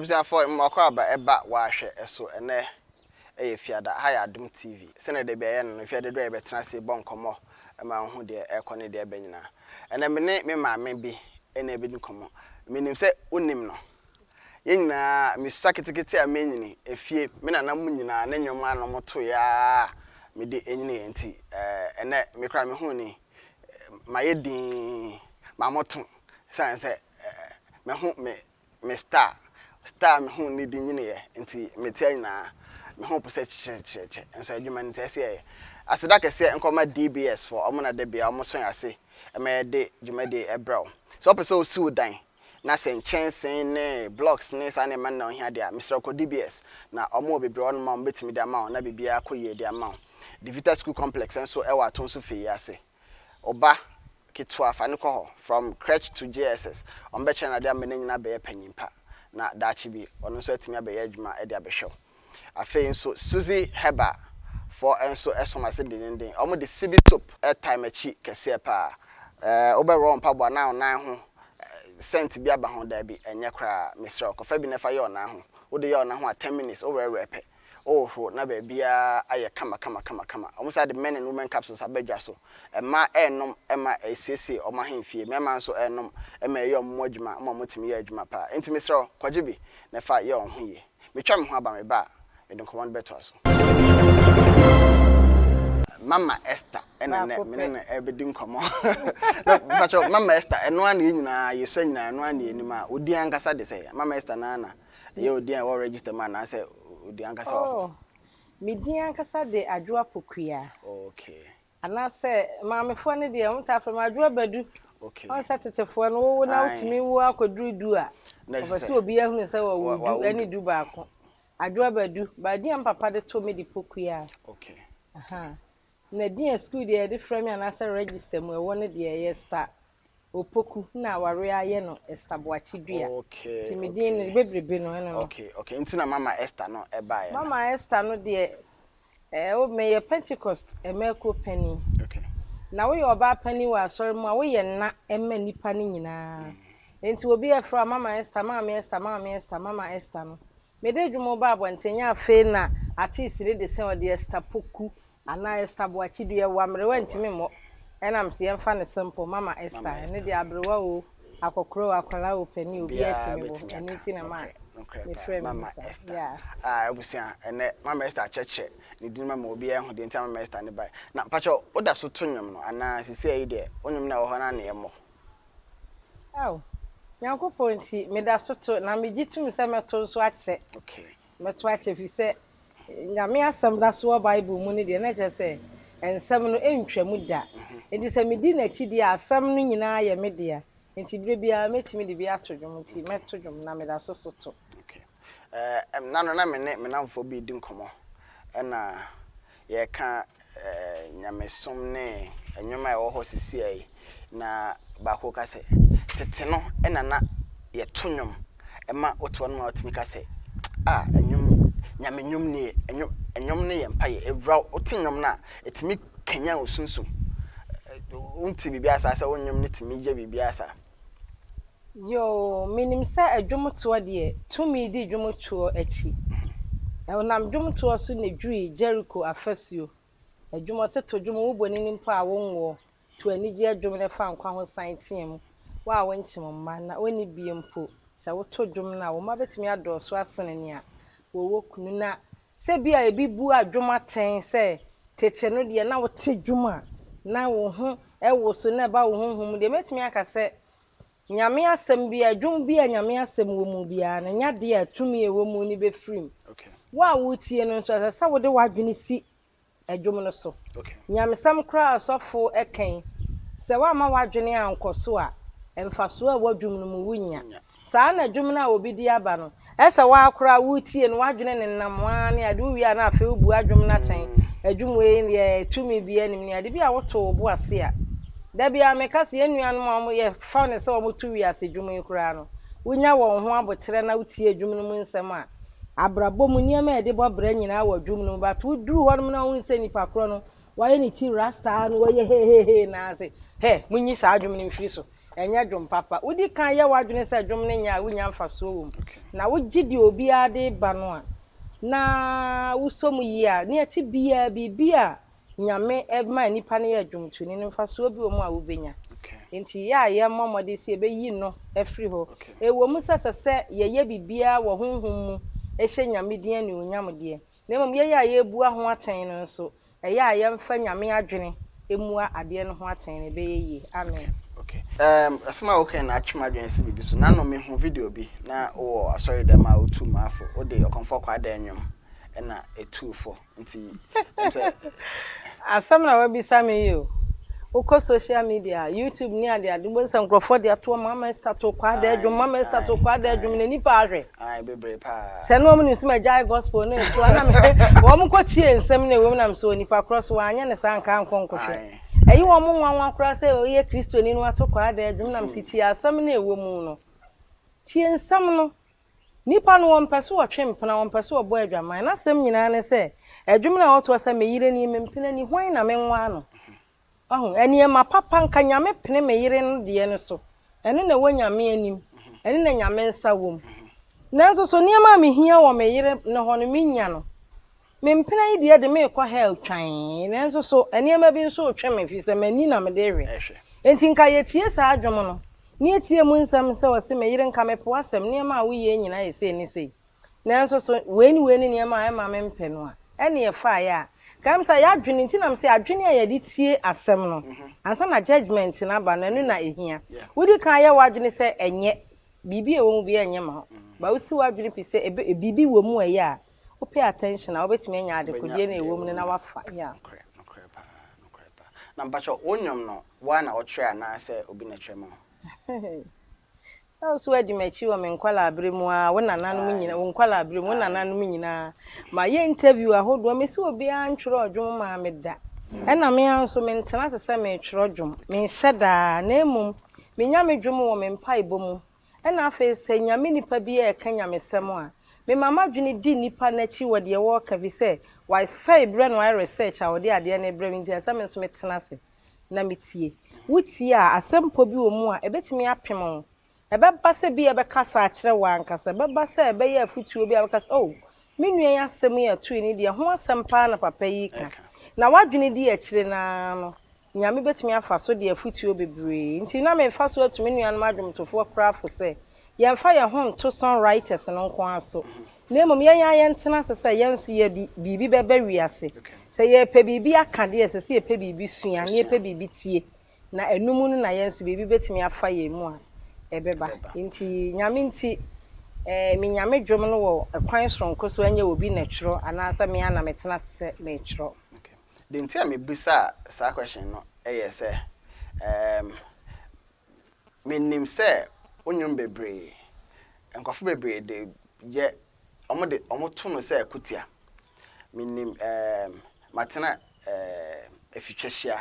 Abusuafoɔ mma aba ɛba wahwɛ ɛso. Ɛnɛ ɛyɛ Fiada ha, yɛ Adom TV. Sɛnɛ da bi ɛyɛ no, Fiada do a yɛbɛtena ase bɔ nkɔmmɔ ɛma ho deɛ ɛkɔ ne deɛ ɛbɛ nyinaa. Ɛnɛ me ne me maame bi ɛna ɛbɛdi nkɔmmɔ. Menim sɛ wonim no. Yɛn nyinaa mesua ketekete a menyini efie, me nana mu nyinaa ne nnwom a na ɔmoto yaa mede enyini yɛn. Nti ɛnɛ me koraa mehu ni mayɛ din mamoto sane sɛ meho me star me ho ne di nyiniɛ. Nti metia nyinaa me ho pɛ sɛ kyekyerɛkyerɛ nso adwuma no nti ɛsɛ yɛyɛ. Aseda kɛseɛ nkɔma DBS foɔ, ɔmo na da bia ɔmo so yɛ ase ɛma yɛde dwumadie ɛbrɛ wo. Sɛ wopɛ sɛ wosi wo dan na sɛ nkyɛnsee ne blocks ne saa nneɛma no na ohia deɛ a, mesrɛ, kɔ DBS na ɔmo wɔ bebree hɔnom a ɔmo bɛtumi de ama wo na biribiara kɔ yie de ama wo. Devita School Complex nso ɛwɔ Atom so fie yi ase. Ɔba ketewa, fa ne kɔ hɔ from crèche to JSS, ɔmo bɛkyerɛ no adeɛ ama ne nyinaa bɛyɛ panyin pa na daakye bi ɔno nso atumi abɛyɛ adwuma de abɛhwɛ wo. Afei nso Suzy Herbal foɔ nso ɛsom ase dendenden. Ɔmo de CB soap ɛtae m'akyi kɛseɛ paa. Wobɛworɔ mpaboa na wo nan ho scent bi aba ho, daabi, ɛnyɛ koraa. Mesrɛ wo, kɔfa bi na fa yɛ ɔnan ho. Wode yɛ ɔnan ho a, 10 minutes wowerɛwerɛ pɛ, wohohoro na baabiara ayɛ kama kama kama kama. Ɔmo saa de men and women capsules abɛdwa so. Mmaa ɛɛnom ɛma ɛsiesie ɔmo ahemfie, mmarima nso ɛɛnom ɛma ɛyɛ ɔmo mu adwuma ma ɔmo tumi yɛ adwuma paa. Nti mesrɛ wo, kɔgye bi na fa yɛ ɔmo ho yie. Metwa me ho aba, me ba a, mede nkɔmmɔ no bɛtoa so. Mama Esther ɛna nɛ me ne no ɛbɛdi nkɔmmɔ. Mpakyɛw, Mama Esther, ɛno ara na yɛn nyinaa yɛsua nyinaa, ɛno ara na yɛnim a odi ankasa de sɛ Mama Esther naa na ɛyɛ odi a ɛwɔ register mu anaasɛ odi ankasa wɔ hɔ? Oh, me din ankasa de Adwoa Pokua. Anaasɛ maamefoɔ no deɛ, wɔn taa frɛ me Adwoa Badu. Wɔn sɛ tetefoɔ no, wowo na wotumi wo akɔduru 10 a, Na wɔpɛ sɛ obi ahunu sɛ wɔwɔ 10 wa ne 11. Adwoa Badu, baadi a papa de to me de Pokua. Aha. Na din a school deɛ yɛde frɛ me anaasɛ register mu ɛwɔ no deɛ, ɛyɛ Esther Opoku, na aware ayɛ no Esther Boakye Dua. Nti me din no bebrebe no ɛno no. Okay, nti na Mama Esther no ɛbaeɛ no? Mama Esther no deɛ, meyɛ Pentecost mmakuo panin. Na woyɛ ɔbaa panin wɔ asɔre mu a, woyɛ nna ma nnipa no nyinaa. Nti obi ɛfrɛ a, Mama Esther, Maame Esther, Maame Esther, Mama Esther no. Mede dwom ba abɔnten nyɛ afei na artist ne de sɛ ɔde Esther Poku anaa Esther Boakye Dua ɛwɔ amerewa ntumi mmɔ. Ɛnam sɛ yɛmfa no simple, Mama Esther. Mama Ɛno deɛ, aberewa o, akɔkorɔ o, akwadaa o, panin o, obiara Obiara tumi bɔ. bɛtumi Ɛno aka. nti na ma Nokorɛ mefrɛ paa me ho Mama saa. Esther. Yeah. Ah, abusua, ɛnɛ Mama Esther akyerɛkyerɛ ne din ma obiara hu deɛ nti a Mama Esther ne bae. Na mpakyɛw, woda so to nnwom no anaa sisi ayi deɛ wo nnwom no a ɛwɔ hɔ no ana ɛmmɔ? Aw, Nyankopɔn nti meda so to, na megye tom sɛ mɛto nso akyɛ. Mɛto akyɛ fi sɛ Nyame asɛm da so wɔ Bible mu no deɛ, na kyerɛ sɛ nsɛm no ɛntwa mu da. Nti sɛ medi n'akyi deɛ a, asɛm no nyinaa yɛ me dea. Nti berɛ biara mɛtumi de bi ato dwom, nti mɛto dwom na meda so so to. Okay. Nano na me ne me namfoɔ bi di nkɔmmɔ ɛna yɛka nyamesom ne nnwom a ɛwɔ hɔ sisi yi, na baako ka sɛ tete no ɛna na yɛto nnwom ɛma wote hɔ nom a wotumi ka sɛ, "Ah, nnwom, Nyame nnwom nie, nnwom, nnwom no yɛ mpayɛ." Ewura, wote nnwom no a, ɛtumi kanyan wo sunsum. Wonte biribiara saa sɛ wo nnwom no tumi yɛ biribiara saa? Yoo, menim sɛ adwomtoɔ deɛ, tumi di dwomtoɔ akyi. Ɛnam dwomtoɔ so na dwirii Jericho afasuo. Adwom, ɔsɛ to dwom, wobɔ nini mpo a wonwoɔ. To anigye adwom no fa nkwa ho san teɛ mu. Wo a wonkyem mma na wonni bie mpo, sɛ woto dwom no a, wo mma bɛtumi adɔɔso asene nea wɔwɔ kunu. Na sɛ bi a ebi bu adwom atɛn sɛ tete no deɛ na wote dwom a na wo ho ɛwo so na ɛba wo honhom mu deɛ, mɛtumi aka sɛ Nyame asɛm bi a, dwom bi a Nyame asɛm wɔ mu biara no, nyɛ adeɛ a tumi a ɛwɔ mu no bɛfiri mu. Wo a wotie no nso, ɛsɛ sɛ wode w'adwene si ɛdwom no so. Nyamesɛm koraa a ɔsɔfo ɛka, sɛ woamma w'adwene ankɔ so a, mfasoɔ a ɛwɔ dwom no mu wonya. Saa na dwom no a obi de aba no, ɛsɛ waa koraa wotie no, w'adwene nenam ara ne ade. Wowie a, na afei wobu adwom no atɛn. Adwom wei deɛ, tumi biara nim ne ade bi a woto wo bo ase a. Da biara meka sɛ yɛn nuanom a wɔyɛ fa ne sɛ wɔto wiase dwom yi koraa no, wonya wɔn ho abokyerɛ na wotie dwom no mu nsɛm a, abrabɔ mu nneɛma a yɛde bɔ bra nyinaa wɔ dwom no mu. But woduru hɔnom na wohu sɛ nipa korɔ no wayɛ ne ti rasta na wɔyɛ hehehe na ase hɛ, munyi saa dwom no mfiri so. Ɛnyɛ dwom papa. Wodi kan yɛ w'adwene sɛ dwom no nyɛ a, wunnya mfasoɔ wɔ mu. Na wogye deɛ obiara de reba no a, na wosɔ mu yie a, nea ɛte biara, biribi a Nyame ma nnipa no yɛ dwomtoni no, mfasoɔ bi wɔ mu a wobɛnya. Enti yɛ a yɛmmɔ mmɔden sɛ yɛbɛyi no afiri hɔ. Ɛwɔ mu sɛ ɛsɛ sɛ yɛyɛ biribiara wɔ honhom mu hyɛ Nyame din anuonyam deɛ, na mmom yɛn a yɛrebua ho atɛn no nso, ɛyɛ a yɛmfa Nyame adwene mmua adeɛ no ho atɛn na ɛbɛyɛ yie. Amen. Okay. Um, asɛm a wokae no atwe m'adwene asi biribi so. Nano mehu video bi na wowɔ asɔre dɛm a wotu mmaa fo. Wode Ɔkɔmfoɔ Kwaadaa nnwom na etuu fo. Nti, ɛm sɛ. Asɛm na wabisa me yi o. Wokɔ social media, YouTube ne ade ade, wobɛhu sɛ nkurɔfoɔ de ato hɔ, Mama Esther to Kwaadaa dwom, Mama Esther to Kwaadaa dwom, na nnipa ahwɛ. Ae, bebree paa. Sɛ na wɔn nim sɛ magyae gospel no nso a, na me wɔn kɔ tie nsɛm na ɛwɔ mu na me sɛ onipa korɔ so wanyɛ ne saa nka ankɔ nkɔhwɛ. Ɛyi wɔn nwanwa koraa sɛ ɔyɛ Kristoni no ato Kwaadaa dwom na me sɛ tie asɛm na ɛwɔ mu no. Tie nsɛm no. Nipa no wɔmpɛ sɛ wɔtwe mpena, wɔmpɛ sɛ wɔbɔ adwaman. N'asɛm nyinaa ne sɛ, ɛdwom no a ɔtoɔ sɛ me yere nie, me mpena ni, hwan na menwaa no? Wahu? Nneɛma papa, nka Nyame pene me yere no deɛ no so. Ɛno na ɛwɔ Nyame anim. Ɛno na Nyame nsa wɔ mu. Nanso so nneɛma a mehia wɔ me yere no hɔ no, menya no? Me mpena yi deɛ de me rekɔ hell twann, nanso so nneɛma bi nso retwe me, firi sɛ m'ani na mede rehwɛ. Enti nka yɛtie saa dwom no, na yɛtie mu nsɛm sɛ ɔse, me yere nka mepo w'asɛm, nneɛma a woyɛ nyinaa yɛ sei ne sei. Nanso so wei ne wei ne nneɛma a ɛmma mempɛ no a, ɛnne ɛfaeɛ a, nka ɛm sɛ y'adwene, nti na mese adwene a yɛde tie asɛm no, ansa na judgement no aba no, ɛno na ɛhia. Wodi kan yɛ w'adwene sɛ ɛnyɛ, biribi a ɛwɔ mu biara ɛnyɛ ma wo, but wosi w'adwene pi sɛ ɛbɛ, biribi wɔ mu a ɛyɛ a, wo pay attention a, wobɛtumi anya adekodeɛ no a ɛwɔ mu no na wafa, yeah. Nokorɛ, nokorɛ paa, nokorɛ paa. Na mpakyɛw, wo nnwom no, wo ara na wotwerɛ anaa sɛ obi na ɛtwerɛ ma wo? Sɛ wo nso woadi m'akyi wɔ me nkwadaa-berɛ mu ara, wo nananom nyina, wo nkwadaa-berɛ mu, wo nananom nyinaa. Mayɛ interview ahodoɔ, mese obiara ntwerɛɛ dwom mmaa me da. Ɛna me ara nso mentena ase sɛ meretwerɛ dwom, menhyɛ da ara, na mmom menya me dwom wɔ me mpaebɔ mu. Ɛna afei sɛ Nyame nipa bi reka nyamesɛm a, mema m'adwene di nipa no akyi wɔ deɛ ɔreka, ɛfiri sɛ wasɛe berɛ na wayɛ research a ɔde adeɛ no rebrɛ me nti ɛsɛ sɛ me nso metena ase. na metie. Wutie a, asɛmpɔ bi wɔ mu a ebetumi apem wo. Ɛbɛba sɛ bi a ɛbɛkasa akyerɛ wo ankasa. Ɛbɛba sɛ ɛbɛyɛ afotuo bi a wobɛka sɛ, Oh, me nua yi asɛm yi a ɛtoe no deɛ, ɛho asɛm paa na papa yi reka. Na w'adwene di akyire no ara no, Nyame bɛtumi afa so de afotuo bebree. Nti na mefa so atu me nuanom adwomtofoɔ koraa fo sɛ, yɛmfa yɛn ho nto songwriters no nko ara so, Na mmom yɛn ara yɛntena ase sɛ yɛn nso yɛde biribi bɛba wiase. Sɛ yɛrepɛ biribi aka deɛ, ɛsɛ sɛ yɛpɛ biribi sua na yɛpɛ biribi tie, na ɛno mu no na yɛn nso biribi bɛtumi afa yɛn mu a ɛbɛba. Enti Nyame nti, eh, menya me dwom no wɔ kwan soronko so, ɛnyɛ obi na ɛtwerɛ anaasɛ me ara na metena ase sɛ meretwerɛ. Okay. Deɛ nti a mebisaa saa question no yɛ sɛ, ehm, Menim sɛ wo nnwom bebree, nkurɔfo bebree de yɛ, wɔde, wɔto no sɛ akutia. Menim ɛɛm, matena ɛɛm afitwahyia,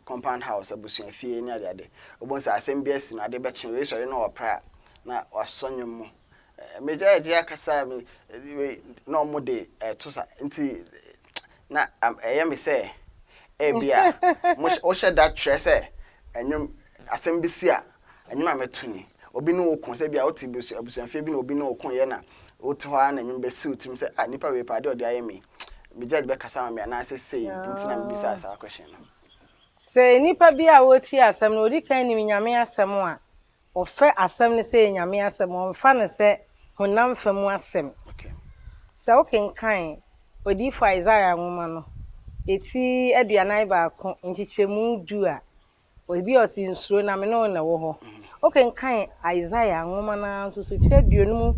compound house, abusuafie ne adeade. Wobɛhu sɛ asɛm bi asi no, ade bɛkye, wei sɔre na ɔpra a, na wasɔ nnwom mu. Megya agye akasa, me, wei, na wɔde ɛto sa. Nti, na ɛyɛ me sɛ ebia wohyɛ da kyerɛ sɛ nnwom, asɛm bi si a, nnwom a mɛto ni. Obi ne wo ko, sɛ ebia wote abusuafie bi na obi ne wo ko yɛ na wote hɔ ara na nnwom bɛsi wo tirim sɛ, ah, nipa wei paa, adeɛ a ɔde ayɛ me yi, me judge bɛkasa ama me anaasɛ sei nti na mebisaa saa question no. Sɛ nipa bi a ɔretie asɛm no, ɔdi kan nim Nyame asɛm a, Ɔfɛ asɛm no sɛ ɛyɛ Nyame asɛm, ɔmfa no sɛ honam fa mu asɛm. Sɛ wokenkan odiyifo Isaiah nwoma no, eti 41, nkyekyɛmu du a, ebi a ɔse, Nsuro, na me ne wo na ɛwɔ hɔ. Wokenkan Isaiah nwoma no ara nso so, ti 53,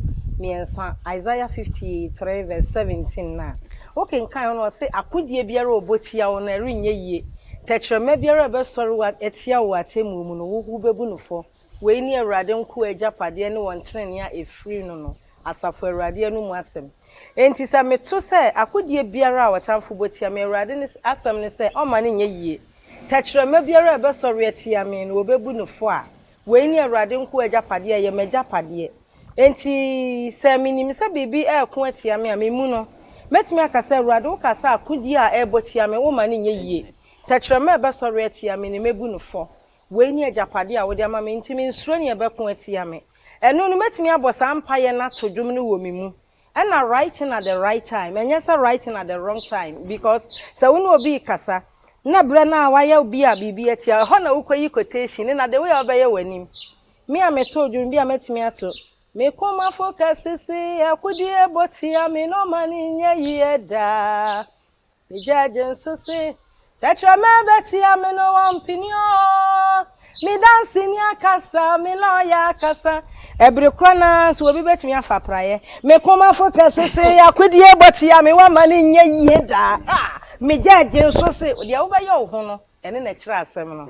Isaiah 53 verse 17 no a, wokenkan hɔ no, ɔse, Akodie biara a ɔbɔ tia wo no, ɛrenyɛ yie. Tɛkyerɛma biara a ɛbɛsɔre atia wo wɔ atemmuo mu no, wo wobɛbu no fɔ. Wei ne Awurade nkoa agyapadeɛ ne wɔn tenenee a ɛfiri no no, Asafo Awurade anomu asɛm. Enti sɛ meto sɛ akodie biara a ɔtamfo bɔ tia me, Awurade ne asɛm ne sɛ ɔmma no nyɛ yie. Tɛkyerɛma biara a ɛbɛsɔre atia me no, wɔbɛbu no fɔ a, wei ne Awurade nkoa agyapadeɛ, ɛyɛ m'agyapadeɛ. Enti sɛ menim sɛ biribi reko atia me a, me mu no, mɛtumi aka sɛ, Awurade, woka sɛ akodie a ɛrebɔ tia me, womma no nyɛ yie. Tɛkyerɛma a ɛbɛsɔre atia me no, mɛbu no fɔ. Wei ne agyapadeɛ a wode ama me, enti mensuro nea ɛbɛko atia me. Ɛno no, mɛtumi abɔ saa mpaeɛ no ato dwom no wɔ me mu. Ɛna writing at the right time, ɛnyɛ sɛ writing at the wrong time because sɛ wo ne obi rekasa na berɛ no a wayɛ wo bi a biribi atia wo, ɛhɔ na wokɔyi quotation no na the way a wobɛyɛ w'anim. Me a metoo dwom bi a mɛtumi ato, Me komafo kɛse se akodie bɔ tia me na ɔma no nyɛ yie daa. Me gyɛɛgye nso se, Tɛkyerɛma bɛtia me no wɔmpene oo. Me danseni akasa, me lɔya akasa. Ɛbere korɔ no ara nso obi bɛtumi afa praeɛ. Me komafo kɛse se, akodie bɔ tia me wɔmma no nyɛ yie daa. Ah! Me gyɛɛgye nso se, deɛ wobɛyɛ wo ho no, ɛno na ɛkyerɛ asɛm no.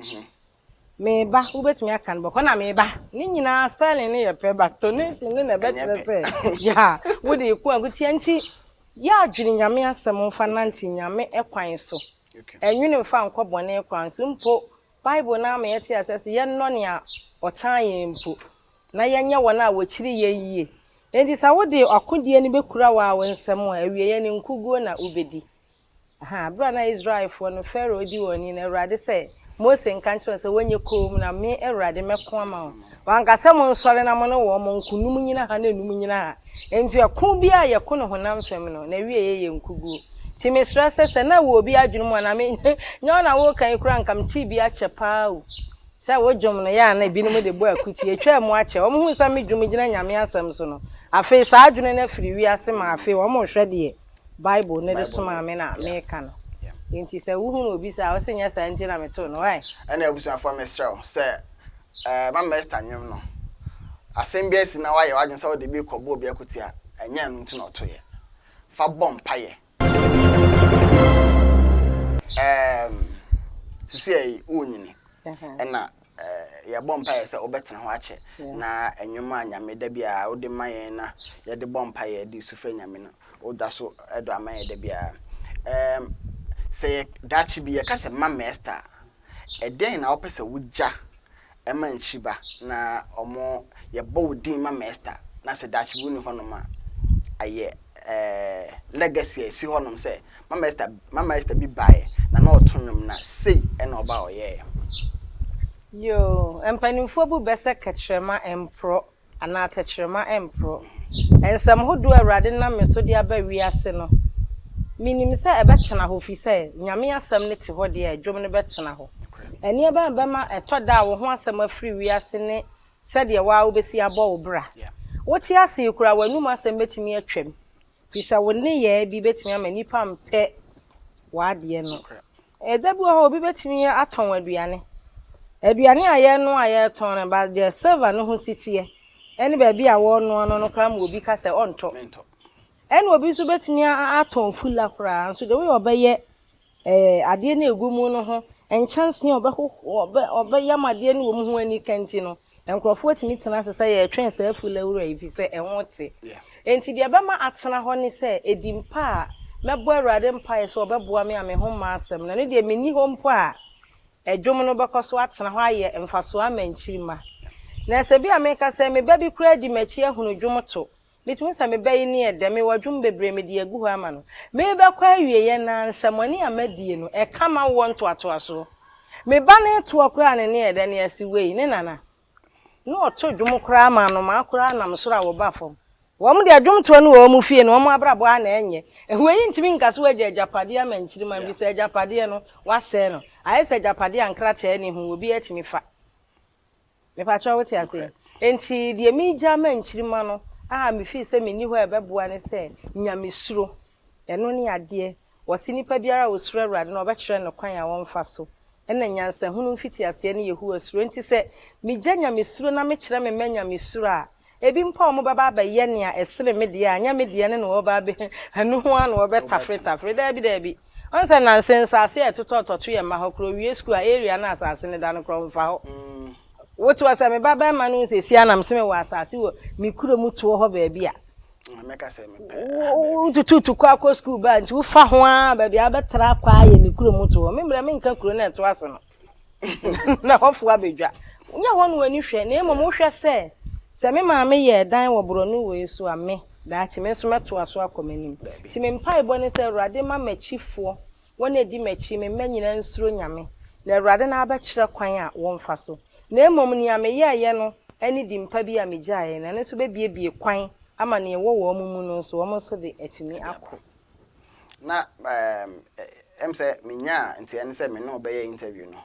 Meba, wobɛtumi aka no bɔkɔ na meba. Ne nyinaa spelling no yɛ pɛ but tonation no na ɛbɛkyerɛ sɛ yeah wode reko akotia nti yɛ adwene Nyame asɛm mfa nante Nyame kwan so. Ɛnwene mfa nkɔ bɔne kwan so mpo Bible no ama yɛte aseɛ sɛ yɛnnɔ nea ɔtan yɛn mpo na yɛnyɛ wɔn a wɔkyiri yɛn yie. Enti sɛ wode akodie no bɛkura wo ara wo nsam a awieɛ no nkuguo na wobɛdi. Aha, bere a na Israelfoɔ no, Farao di wɔn ani no, Awurade sɛ, Mose nka nkyerɛ wɔn sɛ wɔnyɛ komm, na me, Awurade, mɛko ama wɔn. Wanka sɛ, Monsɔre na mo ne wɔn monko, num nnyina ha na num nnyina ha. Enti ɛko biara a yɛko no honam fam no, n'awieeɛ yɛ nkoguo. Nti mesrɛ sɛ, sɛ na ɛwɔ obi adwene mu a, na me, nyɛ wo na woreka yi koraa, anka metee bi akyɛ paa o. Sɛ wo dwom no yɛ a na ebinom de bɔ akuti, etwaa mu akyɛ. Wɔhuu sɛ me dwom gyina Nyame asɛm so no, afei saa adwene no afiri wiase ma afei wɔrehwɛ deɛ Bible no de somaa me na meka no. Enti sɛ wohunu obi saa a, wose nyɛ saa nti na metoo no, why? Ɛna abusuafoɔ mesrɛ wo sɛ eh, Mama Esther nnwom no, asɛm bi asi na woayɛ w'adwene sɛ wode bi rekɔbɔ obi akutia, ɛnyɛ ɛno nti na ɔtoeɛ. Fa bɔ mpaeɛ. Ɛɛm, sisi yi wonyini, ɛna yɛbɔ mpaeɛ sɛ wobɛtena hɔ akyɛ na nnwom a Nyame da biara wode ma yɛn na yɛde bɔ mpaeɛ de su frɛ Nyame no, woda so dɔ ama yɛn da biara. Ɛɛm, sɛ yɛ daakye bi yɛka sɛ Mama Esther a, ɛdɛn na wopɛ sɛ wogya ma nkyiba na ɔmo yɛbɔ wo din Mama Esther na sɛ daakye bi wonni hɔnom a, ayɛ ɛɛ legacy a ɛsi hɔnom sɛ Mama Esther Mama Esther bi baeɛ na na ɔto nnwom na sei ɛna ɔba a ɔyɛeɛ. Yoo, mpanimfoɔ bu bɛ sɛ kɛtrɛma mporɔ anaa tɛkyerɛma mporɔ. Nsɛm hodoɔ a Awurade nam me so de aba wiase no, menim sɛ ɛbɛtena hɔ firi sɛ Nyame asɛm no te hɔ deɛ a, dwom no bɛtena hɔ. Nneɛma a ɛbɛma ɛtɔ da a wo ho asɛm afiri wiase ne sɛdeɛ wo ara wobɛsi abɔ wo bra. Wote ase yi koraa, w'anom asɛm bɛtumi atwam, firi sɛ wo nneyɛɛ bi bɛtumi ama nnipa mpɛ w'adeɛ no. Ɛda bi wɔ hɔ a, obi bɛtumi atɔn aduane. Aduane a yɛrenoa a yɛretɔn no, but deɛ silver no ho si teɛ ne baabi a wɔrenoa no no koraa ma obi ka sɛ ɔntɔ. Ɛna obi nso bɛtumi atɔn fula koraa nso the way ɔbɛyɛ Ɛɛ, adeɛ no a ɛgu mu no ho, nkyɛnsee a ɔbɛhohoro, ɔbɛ, ɔbɛyam adeɛ no wɔ mu ho anika nti no, nkurɔfoɔ tumi tena ase sɛ yɛretwɛn saa afuo wura yi ɛfiri sɛ ɛho te. Enti deɛ ɛbɛma atena hɔ ne sɛ, ɛdi mpa a, mɛbɔ Awurade mpaeɛ sɛ ɔbɛboa me a me ho mma asɛm no. Ɛno deɛ menni hɔ mpo a, ɛdwom no bɛkɔ so atena hɔ ayɛ mfasoɔ ama nkyirimma. Na sɛ bi a meka sɛ, me ba bi koraa di m'akyi ahunu dwom to, Metumi sɛ me ba yi ne ɛdɛ, mewɔ dwom bebree mede agu hɔ ama no. Merebɛkɔ awieɛ no ara, nsɛmmɔne a madie no, ɛka m'awoɔ ntoatoasoɔ. Me ba no retoɔ koraa ne ne ɛdɛ ne ɛse wei, ne nana. Na ɔto dwom koraa ma anomaa koraa nam soro a wɔba fam. Wɔn deɛ dwomtoɔ no wɔ wɔn fie no, wɔn abrabɔ ara na ɛnyɛ. Wei ntumi nka sɛ wagya agyapadeɛ ama nkyirimma, ɛfiri sɛ agyapadeɛ no, wasɛe no. Ayɛ sɛ agyapadeɛ a nkrataa nni ho, obiara tumi fa. Mepakyɛw wote aseɛ? Enti deɛ meregya ama nkyirimma no a mefii sɛ menni hɔ a ɛbɛboa ne sɛ, Nyamesuro. Ɛno ne adeɛ. Wɔse nipa biara a ɔsuro Awurade no ɔbɛkyerɛ no kwan a ɔmfa so. Ɛna nyansahunu mfitiaseɛ ne Yehowa suro. Enti sɛ megya Nyamesuro na mekyerɛ me mma Nyamesuro a, ebi mpo a wɔbɛba abɛyɛ nea ɛsene me deɛ a, ɛnyɛ me deɛ no na wɔbɛba abɛ, ɛno ho ara na wɔbɛtafretafre. Daabi, daabi. Ɔn sɛ nanse nsaase a ɛtotɔ tɔto yɛ mma hɔ koraa owie sukuu a area no a asaase no da no koraa ɔmfa hɔ. Wote hɔ sɛ me ba bɛɛma no nsɛsi a na mese mewɔ asaase wɔ me kuro mu toɔ hɔ baabi a. Wotututu kɔ akɔ sukuu ba nti wofa ho ara baabi a wobɛtra akɔ ara yɛ me kuro mu toɔ. Me mmerɛ menka kuro no a ɛtoa so no. na hɔfoɔ abɛdwa. Nyɛ hɔ na w'ani hwɛ, na mmom wohwɛ sɛ, sɛ me maame yɛɛ dan wɔ borɔno wei so a, me, daakye, me nso mɛtoa so akɔ m'anim. Nti me mpaebɔ ne sɛ, Awurade ma m'akyifoɔ, wɔn a ɛdi m'akyi, me mma nyinaa nsuro Nyame. Na Awurade no ara bɛkyerɛ kwan a wɔmfa so. Na mmom nea meyɛeɛ no ne din pa bi a megyaeɛ no, ɛno nso bɛbuebue kwan ama nea ɛwɔ wɔn mu no nso, wɔn nso de atumi akɔ. Na ɛm sɛ menyaa nteɛ ne sɛ me ne wo bɛyɛ interview no,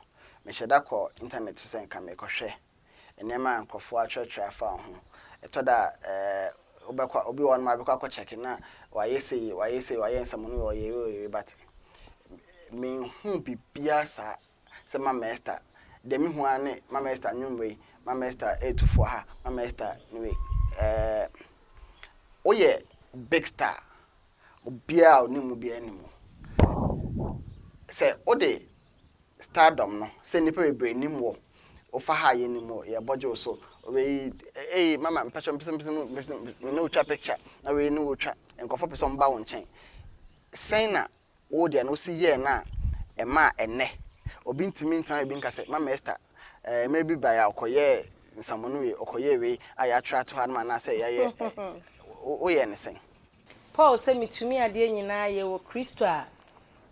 mehyɛ da kɔ internet so sɛ nka merekɔhwɛ nneɛma a nkurɔfoɔ atwerɛtwerɛ afa wo ho. Ɛtɔ da a wobɛkɔ, obi wɔ hɔnom a wobɛkɔ akɔ check na wayɛ sei, wayɛ sei, wayɛ nsɛmmono wei, ɔyɛ wei, ɔyɛ wei but menhuu biribiara saa sɛ Mama Esther. Deɛ mehu ara ne Mama Esther nnwom wei, Mama Esther retu fo ha, Mama Esther ne wei. Ɛɛ woyɛ big star, obiara a ɔnim wo biara nim wo. Sɛ wode stardom no sɛ nnipa bebree nim wo, wofa ha a yɛnim wo, yɛbɔ gye wo so, wei ei mama mpakyɛ mpɛ sɛ mpɛ sɛ me ne wo twa picture na wei ne wo twa, nkurɔfoɔ pɛ sɛ wɔba wo nkyɛn. Sɛn na wo deɛ no wosi yɛɛ no a ɛmaa ɛnnɛ obi ntumi ntena baabi nka sɛ mama Esther eh, mmerɛ bi baeɛ a ɔkɔyɛɛ nsamono wei, ɔkɔyɛɛ wei a yɛatwerɛ ato ha nom anaasɛ yɛayɛ eh, woyɛɛ no sɛn? Paul sɛ metumi adeɛ nyinaa yɛ wɔ Kristo a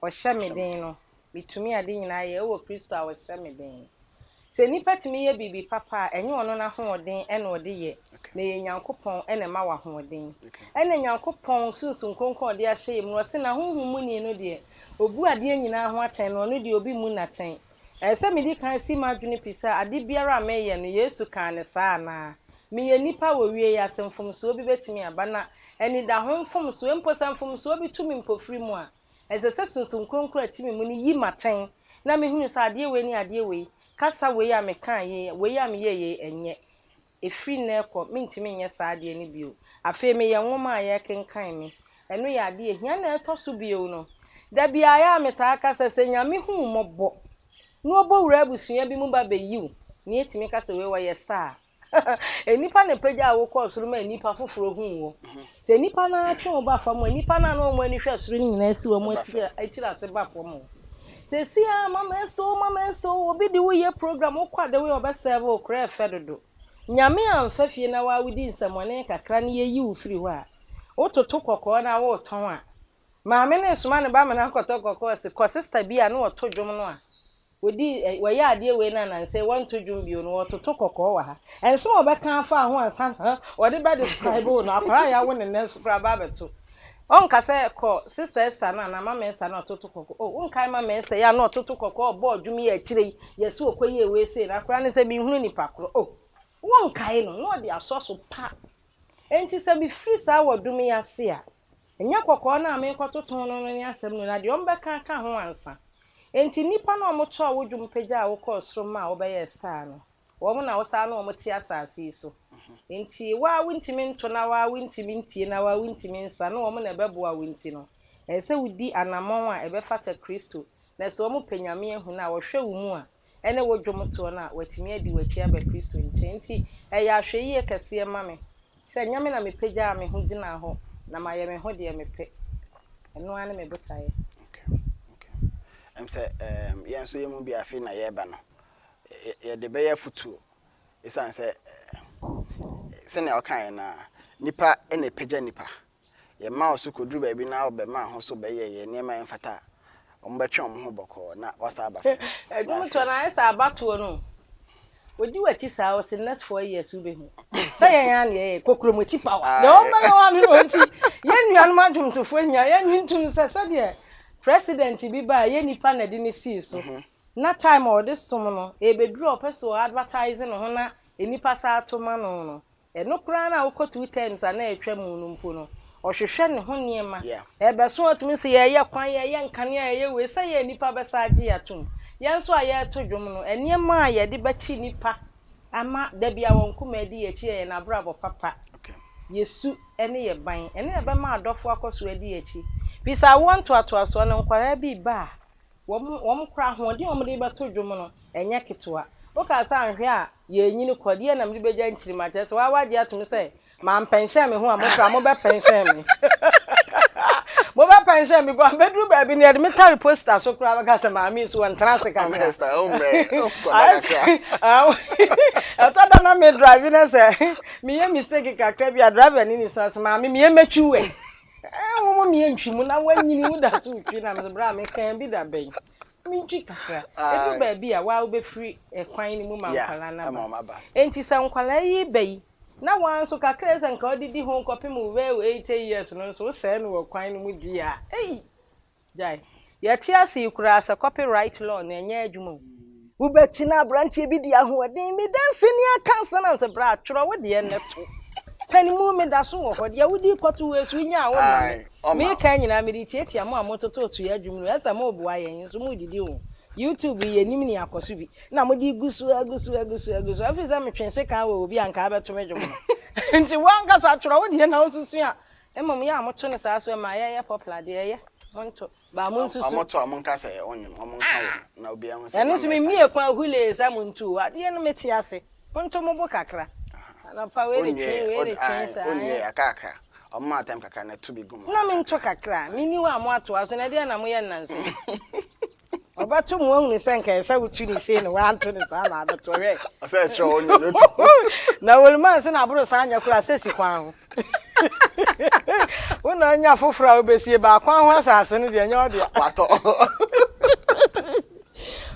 ɔhyɛ me den no Mitumi ade nyinaa yɛ wɔ Kristo a ɔhyɛ me den no. Sɛ nnipa tumi yɛ biribi papa a, ɛnyɛ ɔno n'ahoɔden na ɔde yɛ, na ɛyɛ Nyankopɔn na ɛma wo ahoɔden. Ɛna Nyankopɔn Sunsum Kronkron a ɔde ahyɛ yɛn mu no, ɔse n'ahonhom muni no deɛ, ɔbu adeɛ nyinaa ho atɛn, na ɔno deɛ obi mmu no atɛn. Ɛsɛ sɛ medi kan si m'adwene pi sɛ ade biara a meyɛ no, Yesu kaa no saa anaa? Meyɛ nipa wɔ wie yi ase, mfomsoɔ bi bɛtumi aba, na anidaho mfomsoɔ, mpo sɛ mfomsoɔ bi to me mpofirim a, Ɛsɛ sɛ Sunsum Kronkron a ɛte me mu no yi me atɛn na mehunu sɛ adeɛ wei ne adeɛ wei, kasa wei a mekaa yei, wei a meyɛɛ yei, ɛnyɛ. Ɛfiri nnɛ rekɔ, mentumi nyɛ saa adeɛ no bio. Afei meyɛ nwoma a yɛrekenkan me. Ɛno yɛ adeɛ a ɛhia. Na ɛtɔ so bio no, da biara ɛyɛ a metaa ka sɛ, sɛ Nyame hu wo mmɔbɔ na ɔbɔ wura abusua bi mu ba bɛyi wo, na yɛtumi ka sɛ wei ɔyɛ star a, Nnipa na ɛpagyaa wo kɔɔ soro maa nnipa foforɔ huu wo. Sɛ nnipa no ara twe wo ba fam a, nnipa no a na wɔn ani hwɛ soro no nyinaa si wɔn tiri ase ba fam o. Seesei a Mama Esther o, Mama Esther o, obi de wo yɛ program, wokɔ a the way ɔbɛsɛɛve wo koraa ɛfɛ dodo. Nyame amfa fie na waa wodi nsɛmmɔne kakra na yɛyi wo firi hɔ a, wototo kɔkɔɔ na woretɔn a, maame no resoma ne ba ma no akɔtɔ kɔkɔɔ se kɔ sister bi a na ɔto dwom no a, Wɔdii ɛ, wɔyɛɛ adeɛ wei no anansa yi, wɔnto dwom bio no, wɔretoto kɔkɔɔ wɔ ha. Nsɛm a wɔbɛka afa ho ansa na wɔde bɛ describe wo no, akwadaa a yɛawo no nnɛ nso koraa ba abɛto. Ɔnka sɛ kɔ Sister Esther no anaa Mama Esther no a ɔtoto kɔkɔɔ. Oh, wonkae Mama Esther yi a na ɔtoto kɔkɔɔ ɔbɔɔ dwom yi akyire yi, yɛse ɔkɔyɛɛ wei sei no, akwadaa no sɛ menhunu nipa korɔ. Oh, wonkae no, na ɔde asɔ so pa. Enti sɛ mefiri saa wɔdom yi ase a, Ɛnyɛ kɔkɔɔ no a merekɔtoto no no ne asɛm no, na deɛ wɔbɛka aka ho ansa. Enti nnipa no a wɔtɔɔ wo dwom pagyaa wo kɔɔ soro maa wobɛyɛɛ star no, wɔn na wosan ne wɔn te asase yi so. Enti wo ara wontumi nto na wo ara wontumi ntie na wo ara wontumi nsa na wɔn na ɛbɛboa wo nti no, ɛsɛ sɛ wodi anammɔn a ɛbɛfata Kristo. Na sɛ wɔpɛ Nyame ahu no a, wɔhwɛ wo mu a, ɛne wo dwomtoɔ no a, wɔatumi adi w'akyi aba Kristo nkyɛn. Enti ɛyɛ ahwɛyie kɛseɛ ma me sɛ ɛnyɛ me na mepagyaa me ho gyinaa hɔ na mayɛ me ho deɛ mepɛ. Ɛno ara ne me botaeɛ. Okay, okay. Ɛm sɛ ɛɛm yɛn nso yɛn mu bi afei na yɛreba no, yɛde bɛyɛ afutuo. Esiane sɛ sɛnea ɔkaeɛ no ara, nipa na ɛpagya nipa. Yɛma wo so kɔduru baabi na wobɛma ho so bɛyɛ yɛ nneɛma a ɛmfata a, wɔbɛtwe wɔn ho bɔkɔɔ na woasan aba fam. Na Ɛdwom toɔ no ayɛ sɛ abatoɔ no o. Ɔdi w'akyi saa ɔse next 4 years wobɛhu. Sɛ yɛn ara na yɛyɛ kokromoti power. Deɛ ɔbɛyɛ wa no no nti yɛn nuanom adwomtofoɔ nyinaa yɛnye ntom sɛ sɛdeɛ president bi baa yɛ nipa na ɛde no sii so na time a ɔde som no ɛbɛduru a ɔpɛ sɛ ɔ advertise ne ho na nnipa saa to ma no no Ɛno koraa no a wokɔ two terms a na atwa mu no mpo no, ɔhwehwɛ ne ho nneɛma. Ɛbɛso a otumi se yɛreyɛ kwan, yɛreyɛ nkanea, yɛreyɛ wei, sɛ yɛn nnipa bɛsan agye yɛn atom. Yɛn nso a yɛreto dwom no, nneɛma a yɛde bɛkye nnipa ama da bi a wɔn koma adi yɛn akyi yɛ yɛn abrabɔ papa, yɛn su ne yɛn ban. Ɛno na ɛbɛma adɔfo akɔ so adi yɛn akyi. Firi sɛ awoɔ ntoatoasoɔ no, nkwadaa bi reba a, Wɔn, wɔn koraa, ahoɔden a wɔde rebɛto dwom no, ɛnyɛ ketewa. Wokaa sɛ anhwɛ a, yɛrenyini kɔ, deɛn na mede bɛgya nkyirimma? Kyerɛ sɛ, woa woagye atom sɛ, mampɛnhyɛn me ho a, mo koraa mobɛpɛnhyɛn me. Mobɛpɛnhyɛn me, because mɛduru baabi no, yɛde me tare poster so koraa bɛka sɛ, maame yi so wɔntena ase kakra. Ɛtɔ da na me drive na sɛ meyɛ mistake kakra bi a, driver ni ne sena sɛ, maame meyɛ mɛtwi wɛ. Ɛɛ wɔn meyɛ ntwi mu na wanyini wo da so retwi na mesɛ bra mekaa bi da bɛn. Mentwi kakra. Ɛduru baabi a, wo ara wobɛfiri kwan no mu ma nkwadaa no aba. Enti sɛ nkwadaa yi reba yi, na wo ara nso kakra a ɛsɛ nka wode di ho kɔpem wo bɛyɛ wo 80 years no nso, wosɛe no wɔ kwan no mu deɛ a, ei! Gyae. Yɛte ase yi koraa sɛ copy right law no ɛnyɛ adwuma o. Wobɛkyi na aberanteɛ bi de ahoɔden me danseni aka ansa na sɛ bra twerɛ wo deɛ nnɛ to. Pɛne mu meda so wɔ hɔ deɛ wode kɔto wei so wonyaa wo ma me. Meka nyinaa mede tiatia mo a motototo yɛn adwuma no ɛsɛ moboa yɛn nso modidi ho. YouTube yi yɛnim nea akɔ so bi na mode gu so agu so agu so agu so afei sɛ metwe sekan wɔ obi a nka abɛto me dwom no. Nti wo ankasa twerɛ wo deɛ na wo nso sua. Mmom yɛ a moto no saa so ɛma yɛyɛ popular deɛ ɛyɛ monto but monsusu. Ɔmo to a ɔmo nka sɛ ɔnwom ɔmo nka wɔ mu na obiara hu sɛ Ɛno nso me mmie kwan hulee sɛ monto o adeɛ no mete ase monto mo bo kakra anɔpa wei retwe wei retwe saa Onwie akakra ɔmo maa time kakra na to bi gu mu. Na mento kakra menni hɔ a moatoa so na ɛdeɛn na moyɛ nnansa yi. Ɔbɛto mo ahunu sɛ nka ɛsɛ wotu ne sei na wanto ne saa na abɛto hwɛ. Ɔsɛ ɛkyerɛ wo nyɛ no to. Na wɔluma nse na aboro saa nyɛ koraa sɛ si kwan ho. Wo na anya foforɔ a wobɛsie ba kwan ho asase no deɛ nyɛ ɔdea. Watɔ.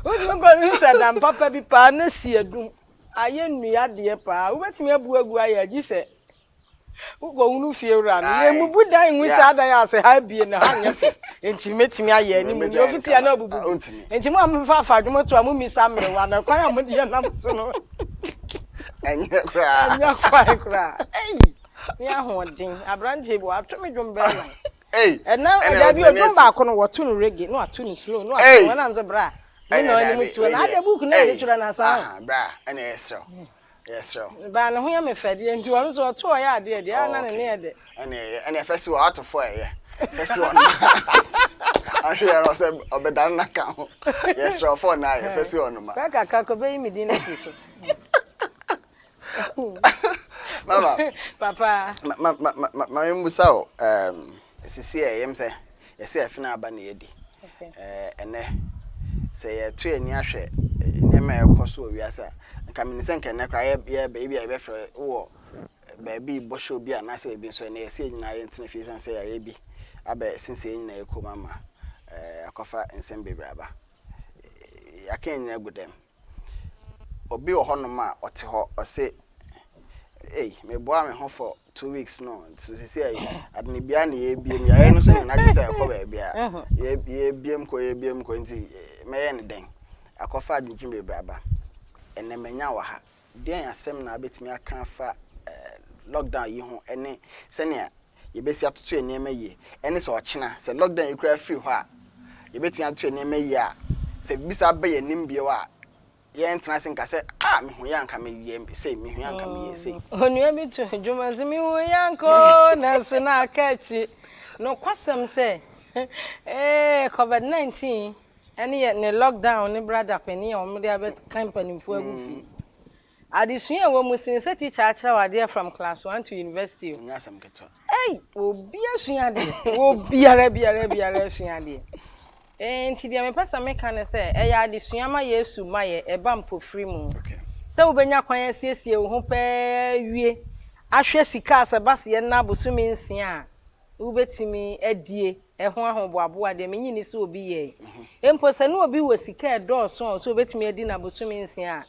Wotumi kɔ no sɛ dan papa bi paa na si adum ayɛ nnua deɛ paa wobɛtumi abu agu ayɛ agyi sɛ Wokɔhunu fiewura no, yɛmmubu dan ngu saa dan a sɛ ha abie na ha nyɛ fɛ. Enti mɛtumi ayɛ anim ni ofiti a na abubu gu. Enti mo a mofa afa adwom to a mommisa mmerewa no kwan a mode yɛ nam so no. Ɛnyɛ koraa. Ɛnyɛ kwan koraa. Ei, ne ahoɔden. Aberanteɛ bi wato me dwom bɛyɛ nan. Ɛna ɛda bi odwom baako no wɔto no reggae na wato no slow na wato no ɛna nso bra. Ne na ɔnim tuo na adeɛ book na yɛde twerɛ no asan. Bra, ɛna ɛyɛ Yɛsrɛ wo. Baa ne ho yɛ me fɛ deɛ nti ɔno nso ɔto ɔyɛ adeɛ deɛ ɛna ne ne yɛ dɛ. Ɛna ɛyɛ ɛna ɛfɛ si wɔ ato fo ɛyɛ fɛ si wɔ no ahwɛ yɛ no sɛ ɔbɛdane na ka ho yɛsrɛ wo fo na ayɛ fɛ si wɔ no ma. Fɛ kakra kɔ bɛyi me din afiri so. Mama. Papa. Ma ma ma ma ma me mbusa wo um, sisi ɛyɛ m sɛ yɛsɛ ɛfena aba na yɛdi. Ɛnnɛ, sɛ yɛreto yɛn ani ahwɛ nneɛma a ɛrekɔ so wɔ wiase a, nka menim sɛ nka ɛnnɛ koraa yɛreba ebi a yɛbɛfrɛ wɔ baabi rebɔ show bi anaasɛ ebi nso ɛnnɛ yɛsɛ yɛn nyinaa yɛntena fie ɛsiane sɛ yareɛ bi abɛsensɛn yɛn nyinaa yɛn kɔn mu ama akɔfa nsɛm bebree aba. Yɛaka yɛn nyinaa agu dɛm. Obi wɔ hɔnom a ɔte hɔ ɔse ei meboa me ho for 2 weeks no so sisi ayi adene biara na yɛbiem yare no nso nyɛ n'adwene sɛ ɛkɔ baabi a yɛbiem kɔ yɛbiem kɔ nti mɛyɛ ne dɛn akɔfa adwendwen bebree aba. Ɛnɛ manya wɔ ha deɛn asɛm na wobɛtumi aka afa lockdown yi ho ne sɛnea yɛbɛsi atoto yɛn nneɛma yie ɛne sɛ ɔkyena sɛ lockdown yi koraa firi hɔ a yɛbɛtumi atoto yɛn nneɛma yie a sɛ biribi saa ba yɛn anim bio a yɛntena ase nka sɛ ah mehu yɛ anka meyɛ sei, mehu yɛ anka meyɛ sei. Onua bi to dwom ɔse mehu yɛ anka oo nanso na aka akyi. Nokwasɛm sɛ ee covid 19 ɛne yɛ ne lockdown ne brada panin a wɔde abɛka mpanimfoɔ agu fie. Adesua a ɛwɔ mu sen sɛ teacher akyerɛ wo adeɛ from class one to university o. Ɛnyɛ asɛm ketewa. Ei obi asua adeɛ obiara biara biara asua adeɛ. Enti deɛ mepɛ sɛ meka ne sɛ, ɛyɛ adesua ma Yesu ma yɛ, ɛba mpofiri mu. Sɛ wobɛnya kwan asiesie wo ho pɛɛ awie, ahwɛ sika a sɛ ɛba sɛ yɛnna abosome nsia a, wobɛtumi adie ɛho ahoboaboa deɛ, mennye nni sɛ obi yɛe. Mpo sɛ na obi wɔ sika a ɛdɔɔso a ɔsɛ ɔbɛtumi adi no abosome nsia a,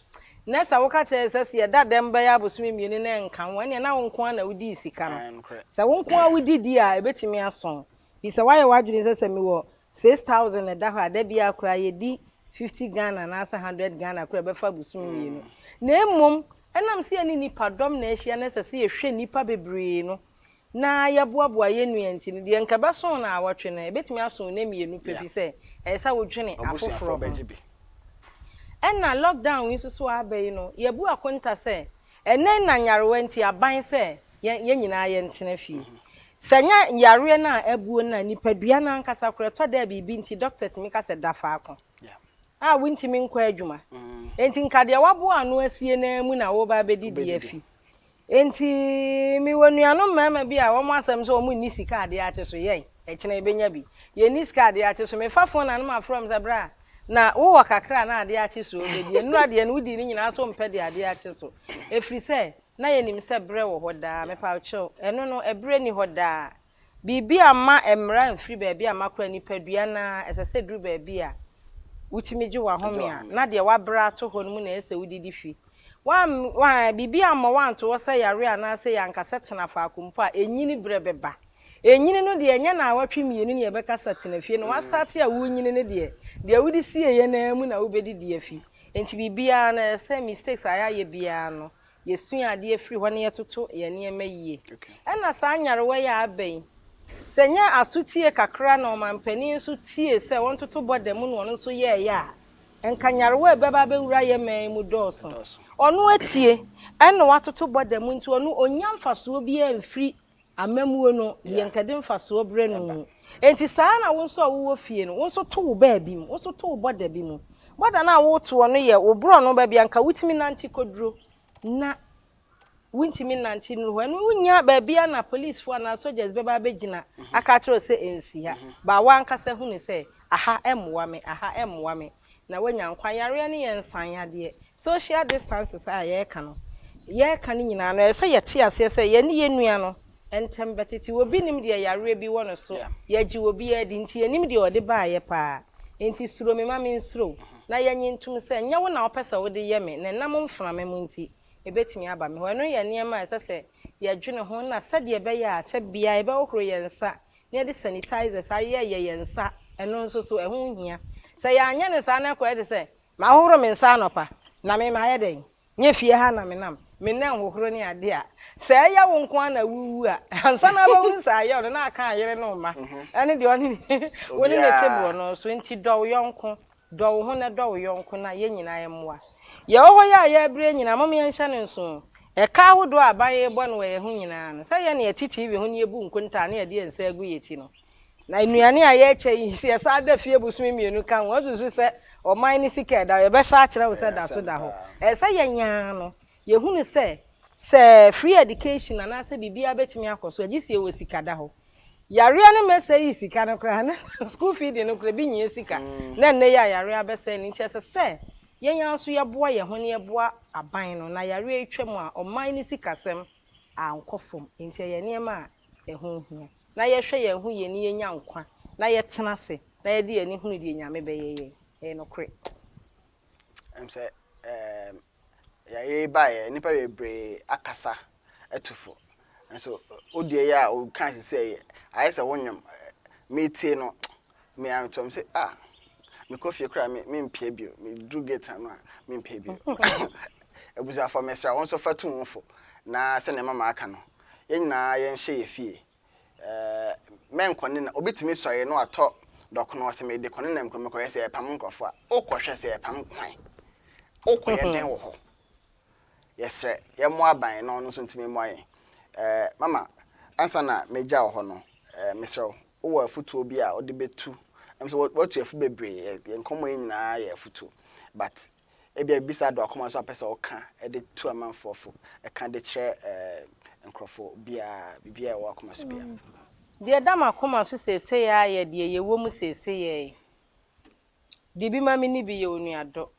na sɛ woka kyerɛ no sɛ sɛ yɛda dɛm bɛyɛ abosome mmienu na ɛnka ho a, ɛnneɛ na wo nko ara na wodii sika no. Sɛ wo nko ara wodidi a, ɛbɛtumi aso. Firi sɛ woayɛ w'adwene sɛ sɛ mewɔ 6000 na ɛda hɔ a, da biara koraa yɛdi 50 Ghana anaasɛ 100 Ghana koraa ɛbɛfa bosome mmienu. Na mmom, ɛnam sɛ yɛne nnipadɔm na ahyia na ɛsɛ sɛ yɛhwɛ nnipa bebree no na yɛboaboa yɛn nua nti no, deɛ nka ɛbɛso wo naawɔtwe no, ɛbɛtumi aso wo nnɛ mmienu pɛ firi sɛ ɛyɛ sɛ wodwene afoforɔ ho. Ɛna lockdown yi nso so a aba yi no, yɛabu akonta sɛ Ɛnnɛ na nyarewa nti aban sɛ yɛn yɛn nyinaa yɛntena fie. Sɛ nyɛ yareɛ no a abuo no a, nipadua no ankasa koraa ɛtɔ da a biribi nti dɔkta tumi ka sɛ da faako a wontumi nkɔ adwuma. Enti nka deɛ waboa ano asie no ara mu na woreba abɛdidi afi. Enti mewɔ nuanom mmarima bi a wɔn asɛm sɛ wɔn nni sika adeɛ akye so, yɛn, ɛkyena yɛbɛnya bi. Yɛnni sika adeɛ akye so. Mefa phone a na mafrɛ wɔn sɛ bra, Na wowɔ kakra a na adeɛ akye so wobɛdi. Nnora deɛ no wodii ne nyinaa so wompɛ deɛ adeɛ akye so. Ɛfiri sɛ na yɛnim sɛ berɛ wɔ hɔ daa. Mepawokyɛw, ɛno no ɛberɛ nni hɔ daa. Biribi amma mmara amfiri baabi amma koraa nipadua no ara ɛsɛ sɛ ɛduru baabi a. wotumi gye w'ahome a, na deɛ woabrɛ ato hɔ no mu na ɛsɛ sɛ wodidi fi. Woam, woa, biribi ammɔ wo anto hɔ sɛ yareɛ anaasɛ yɛ anka sɛ tena faako mpo a, ɛnyini berɛ bɛba. Ɛnyini no deɛ, ɛnyɛ naawɔtwe mmienu na yɛbɛka sɛ tena fie na woastarte a worenyini no deɛ, deɛ wode sieeɛ no ara mu na wobɛdidi afi. Enti biribiara no, ɛsɛ sɛ mistakes a yɛayɛ biara no, yɛsua adeɛ firi hɔ na yɛtoto yɛn nneɛma yie. Ɛna saa nyarewa yi a aba yi, sɛ nyɛ asotie kakra na ɔmanpanin nso tie sɛ wɔntoto bɔda mu na ɔno nso yɛeɛ a, nka nyarewa a ɛbɛba abɛwura yɛn man yi mu dɔɔso. Ɔno atie, ɛna watoto bɔda mu nti ɔno ɔnnya mfasoɔ biara mfiri Amammuo no, deɛ nka ɛde mfasoɔ brɛ no mu. Enti saa ara na wo nso a wowɔ fie no, wo nso to wo baabi mu, wo nso to wo bɔda bi mu. Bɔda no a woretoɔ no yɛ wo borɔno baabi a nka wotumi nante kɔduro na wontumi nnante nnuru hɔ. Ɛno wonnya baabi a na policefoɔ anaa soldiers bɛba abɛgyina aka akyerɛ wo sɛ ɛnsi ha. But w'ankasa hunu sɛ aha mmoa me, aha mmoa me. na woanya nkwa. Yareɛ no yɛ nsanyadeɛ. Social distances a yɛreka no, yɛreka no nyinaa no, ɛsɛ sɛ yɛte aseɛ sɛ yɛne yɛn nua no ntɛm bɛtete. Obi nnim deɛ yareɛ bi wɔ no so. Yɛgye obiara di nti yɛnnim deɛ ɔde baeɛ paa. Enti suro me ma mensuro wo, na yɛnnye ntom sɛ ɛnyɛ wo na wopɛ sɛ wode yɛ me, na ɛnam mframa mu nti, ɛbɛtumi aba me hɔ. Ɛno yɛ nneɛma a ɛsɛ sɛ yɛdwene ho na sɛdeɛ ɛbɛyɛ a kyɛ biara yɛbɛhohoro yɛn nsa na yɛde sanitizers ayeyɛyɛ yɛn nsa, ɛno nso so, ɛho hia. Sɛ yɛanyɛ no saa na ɛkɔyɛ te sɛ mahohoro me nsa anɔpa, na me mayɛ dɛn? Nyɛ fie ha na menam, me nan hohoro ne ade a, sɛ ɛyɛ wo nko ara na worewu a, ansa na wobɛhunu sɛ ayɛ wo no, na aka ayere ne wo mma, ɛne deɛ ɔne wo ne ne te boɔ no nso. Nti dɔ wo yɔnko. Dɔ wo ho na dɔ wo yɔnko na yɛn nyinaa mmoa. Yɛwɔ hɔ yi a yɛrebrɛ nyinaa, mom yɛnhyɛ no nso. Ɛka ahodoɔ a aban rebɔ no wɔ yɛn ho nyinaa no, sɛ yɛn na yɛte TV ho na yɛbu nkontaa na yɛde yɛn nsa agu yɛn ti no. Na nnuane a yɛrekyɛ yi, sɛ yɛsan da fie bosome mmienu ka ho, wosusu sɛ ɔman no sika a ɛda hɔ, yɛbɛhyɛ akyerɛ wo sɛ da so da hɔ. Ɛsɛ sɛ yɛn ara no, yɛhunu sɛ, sɛ free education anaasɛ biribiara bɛtumi akɔ so a, gye sɛ yɛwɔ sika da hɔ. Yareɛ no mmɛsɛe yi sika no koraa na school feeding no koraa bi nyia sika na nnɛ yi a yareɛ abɛsɛe no nti ɛsɛ sɛ yɛn ara nso yɛboa yɛn ho na yɛboa aban no na yareɛ yi twam a ɔman no sikasɛm ankɔ fam nti ɛyɛ nneɛma a ɛho hia na yɛhwɛ yɛn ho yie na yɛnya nkwa na yɛtena ase na yɛde yɛn ani hunu deɛ Nyame bɛyɛ yɛn ɛyɛ nokorɛ. Ɛm sɛ ɛɛm yareɛ yi baeɛ nnipa bebree akasa atu fo nso wo deɛ yi a woka sisi yi ayɛ sɛ wo nnwom metie no me antoam sɛ ah mekɔ fie koraa me mempie bio meduru gate ano a mempie bio abusuafoɔ mesrɛ wo nso fa tu wo fo na sɛnea mama aka no yɛn nyinaa yɛnhyɛ yɛ fie Ɛɛ, mɛnkɔ ne na. Obi tumi sɔre na watɔ dɔkono, ɔse mede kɔ ne nam kurom mekɔhwɛ sɛ yɛpam nkurɔfoɔ a. Wokɔhwɛ sɛ yɛpam hwan? Wokɔyɛ dɛn wɔ hɔ? Yɛsrɛ, yɛmmoa aban na ɔno nso ntumi mmoa yɛn. Ɛɛ, mama, ansa na mɛgya wo hɔ no, ɛɛ, mesrɛ wo, wowɔ afotuo bi a wode bɛtu? Ɛm sɛ woatu afu bebree, yɛn nkɔmmɔ yi nyinaa yɛ afotuo. But Ebia bisa do akoma so a ɔpɛ sɛ ɔka de tu amanfoɔ fo, ka de kyerɛ nkorɔfoɔ biara, biribiara a ɛwɔ w'akoma so biara. Deɛ ɛda m'akoma so seesei ara yɛ deɛ yɛwɔ mu seesei ara yi. Di bi ma menni bi yɛ onuadɔ,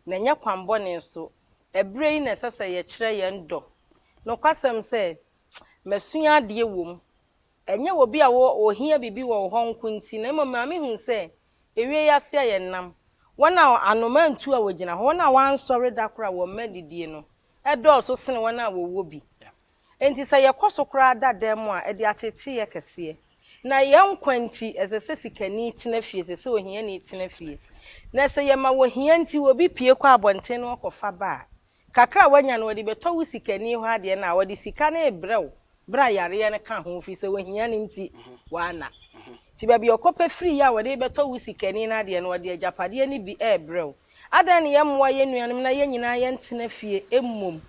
na ɛnyɛ kwan bɔne so. Ɛberɛ yi na ɛsɛ sɛ yɛkyerɛ yɛn dɔ. Nokwasɛm sɛ, masua adeɛ wɔ mu. Ɛnyɛ obi a ɔhia biribi wɔ wo hɔ nko nti, na mmom ma mehunu sɛ Ewie yi ase a yɛnam. Wɔn a anoma ntu a wɔgyina hɔ, wɔn a wɔansɔre da koro a wɔmma adidie no, dɔɔso sene wɔn a wɔwɔ bi. Enti sɛ yɛkɔ so koraa da dan mu a, ɛde ateeteeɛ kɛseɛ. Na yɛn nkwa nti, ɛsɛ sɛ sikani tena fie, ɛsɛ sɛ ohiani tena fie. Na sɛ yɛma ohia nti obi pue kɔ abɔnten na ɔkɔfa ba a, Kakra a wanya no, ɔde bɛtɔ wo sikani hɔ adeɛ no a, ɔde sika no rebrɛ wo berɛ a yareɛ no ka ho, ɛfiri sɛ ohia no nti, wanna. Nti baabi a ɔkɔpɛ firiiɛ a ɔde rebɛtɔ wo sikani no adeɛ no, ɔde agyapadeɛ no bi rebrɛ wo. Adɛn na yɛmmoa yɛn nuanom na yɛn nyinaa yɛntena fie mmom?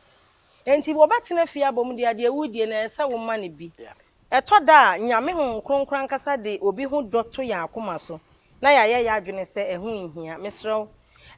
Enti wɔbɛtena fie abom deɛ a, deɛ woredie no, ɛsɛ sɛ woma no bi. Ɛtɔ da a, Nyame Honhom Kronkron ankasa de obi ho dɔ to yɛn akoma so, na yɛayɛ yɛn adwene sɛ ɛho nhia. Mesrɛ wo,